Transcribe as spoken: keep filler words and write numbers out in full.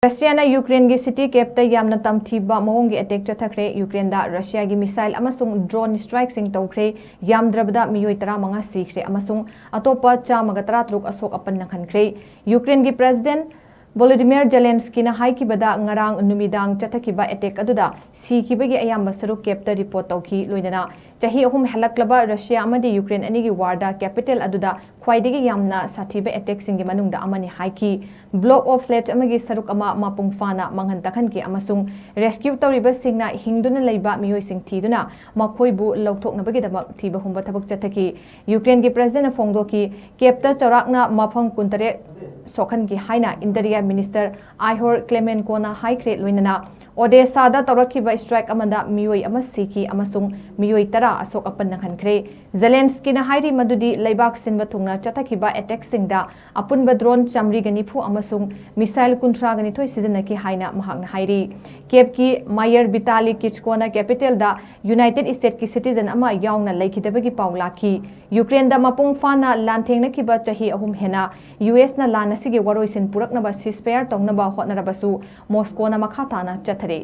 ꯔꯁꯤꯌꯥꯅ ꯌꯨꯀ꯭ꯔꯦꯟꯒꯤ ꯁꯤꯇꯤ ꯀꯦꯞꯇ ꯌꯥꯝꯅ ꯇꯝꯊꯤꯕ ꯃꯑꯣꯡꯒꯤ ꯑꯦꯇꯦꯛ ꯆꯠꯊꯈ꯭ꯔꯦ꯫ ꯌꯨꯀ꯭ꯔꯦꯟꯗ ꯔꯁꯤꯌꯥꯒꯤ ꯃꯤꯁꯥꯏꯜ ꯑꯃꯁꯨꯡ ꯗ꯭ꯔꯣꯟ ꯁ꯭ꯇ꯭ꯔꯥꯏꯛꯁꯤꯡ ꯇꯧꯈ꯭ꯔꯦ꯫ ꯌꯥꯝꯗ꯭ꯔꯕꯗ ꯃꯤꯑꯣꯏ ꯇꯔꯥꯃꯉꯥ ꯁꯤꯈ꯭ꯔꯦ ꯑꯃꯁꯨꯡ ꯑꯇꯣꯞꯄ ꯆꯥꯝꯃꯒ ꯇꯔꯥꯇꯔꯨꯛ ꯑꯁꯣꯛ ꯑꯄꯟ ꯅꯪꯍꯟꯈ꯭ꯔꯦ꯫ ꯌꯨꯀ꯭ꯔꯦꯟꯒꯤ ꯄ꯭ꯔꯦꯁꯤꯗꯦꯟꯠ ꯚꯣꯂꯣꯗꯤꯃꯤꯔ ꯖꯦꯂꯦꯟꯁꯀꯤꯅ ꯍꯥꯏꯈꯤꯕꯗ, ꯉꯔꯥꯡ ꯅꯨꯃꯤꯗꯥꯡ ꯆꯠꯊꯈꯤꯕ ꯑꯦꯇꯦꯛ ꯑꯗꯨꯗ ꯁꯤꯈꯤꯕꯒꯤ ꯑꯌꯥꯝꯕ ꯁꯔꯨꯛ ꯀꯦꯞꯇ ꯔꯤꯄꯣꯔꯠ ꯇꯧꯈꯤ, ꯂꯣꯏꯅꯅ ꯆꯍꯤ ꯑꯍꯨꯝ ꯍꯦꯜꯂꯛꯂꯕ ꯔꯁꯤꯌꯥ ꯑꯃꯗꯤ ꯌꯨꯀ꯭ꯔꯦꯟ ꯑꯅꯤꯒꯤ ꯋꯥꯔꯗ ꯀꯦꯄꯤꯇꯦꯜ ꯑꯗꯨꯗ ꯈ꯭ꯋꯥꯏꯗꯒꯤ ꯌꯥꯝꯅ ꯁꯥꯊꯤꯕ ꯑꯦꯇꯦꯛꯁꯤꯡꯒꯤ ꯃꯅꯨꯡꯗ ꯑꯃꯅꯤ ꯍꯥꯏꯈꯤ꯫ ꯕ꯭ꯂꯣꯛ ꯑꯣꯐ ꯐ꯭ꯂꯦꯠ ꯑꯃꯒꯤ ꯁꯔꯨꯛ ꯑꯃ ꯃꯄꯨꯡ ꯐꯥꯅ ꯃꯥꯡꯍꯟ ꯇꯥꯛꯍꯟꯈꯤ ꯑꯃꯁꯨꯡ ꯔꯦꯁꯀ꯭ꯌꯨ ꯇꯧꯔꯤꯕꯁꯤꯡꯅ ꯍꯤꯡꯗꯨꯅ ꯂꯩꯕ ꯃꯤꯑꯣꯏꯁꯤꯡ ꯊꯤꯗꯨꯅ ꯃꯈꯣꯏꯕꯨ ꯂꯧꯊꯣꯛꯅꯕꯒꯤꯗꯃꯛ ꯊꯤꯕ ꯍꯨꯝꯕ ꯊꯕꯛ ꯆꯠꯊꯈꯤ꯫ ꯌꯨꯀ꯭ꯔꯦꯟꯒꯤ ꯄ꯭ꯔꯦꯁꯤꯗꯦꯟꯠꯅ ꯐꯣꯡꯗꯣꯛꯈꯤ, ꯀꯦꯞꯇ ꯆꯥꯎꯔꯥꯛꯅ ꯃꯐꯝ ꯀꯨꯟꯇꯔꯦꯠ ꯁꯣꯛꯍꯟꯈꯤ ꯍꯥꯏꯅ ꯏꯟꯇꯤꯔꯤꯌꯔ ꯃꯤꯅꯤꯁꯇꯔ ꯑꯥꯏꯍꯣꯔ ꯀ꯭ꯂꯦꯃꯦꯟꯀꯣꯅ ꯍꯥꯏꯈ꯭ꯔꯦ, ꯂꯣꯏꯅꯅ ꯑꯣꯗꯦꯁꯥꯗ ꯇꯧꯔꯛꯈꯤꯕ ꯁ꯭ꯇ꯭ꯔꯥꯏꯛ ꯑꯃꯗ ꯃꯤꯑꯣꯏ ꯑꯃ ꯁꯤꯈꯤ ꯑꯃꯁꯨꯡ ꯃꯤꯑꯣꯏ ꯇꯔꯥ ꯑꯁꯣꯛ ꯑꯄꯟ ꯅꯪꯍꯟꯈ꯭ꯔꯦ꯫ ꯖꯦꯂꯦꯟꯁꯀꯤꯅ ꯍꯥꯏꯔꯤ ꯃꯗꯨꯗꯤ ꯂꯩꯕꯥꯛ ꯁꯤꯟꯕ ꯊꯨꯡꯅ ꯆꯠꯊꯈꯤꯕ ꯑꯦꯇꯦꯛꯁꯤꯡꯗ ꯑꯄꯨꯟꯕ ꯗ꯭ꯔꯣꯟ ꯆꯥꯃꯔꯤꯒ ꯅꯤꯐꯨ ꯑꯃꯁꯨꯡ ꯃꯤꯁꯥꯏꯜ ꯀꯨꯟꯊ꯭ꯔꯥꯒ ꯅꯤꯊꯣꯏ ꯁꯤꯖꯤꯟꯅꯈꯤ ꯍꯥꯏꯅ ꯃꯍꯥꯛꯅ ꯍꯥꯏꯔꯤ꯫ ꯀꯦꯞꯀꯤ ꯃꯥꯌꯔ ꯚꯤꯇꯥꯂꯤ ꯀꯤꯆꯀꯣꯅ ꯀꯦꯄꯤꯇꯦꯜꯗ ꯌꯨꯅꯥꯏꯇꯦꯗ ꯁ꯭ꯇꯦꯠꯀꯤ ꯁꯤꯇꯤꯖꯟ ꯑꯃ ꯌꯥꯎꯅ ꯂꯩꯈꯤꯗꯕꯒꯤ ꯄꯥꯎ ꯂꯥꯛꯈꯤ꯫ ꯌꯨꯀ꯭ꯔꯦꯟꯗ ꯃꯄꯨꯡ ꯐꯥꯅ ꯂꯥꯟꯊꯦꯡꯅꯈꯤꯕ ꯆꯍꯤ ꯑꯍꯨꯝ ꯍꯦꯟꯅ ꯌꯨ ꯑꯦꯁꯅ ꯂꯥꯟ ꯑꯁꯤꯒꯤ ꯋꯥꯔꯣꯏꯁꯤꯟ ꯄꯨꯔꯛꯅꯕ ꯁꯤꯁꯐꯥꯌꯔ ꯇꯧꯅꯕ ꯍꯣꯠꯅꯔꯕꯁꯨ, ꯃꯣꯁꯀꯣꯅ ꯃꯈꯥ ꯇꯥꯅ ꯆꯠꯊꯔꯤ꯫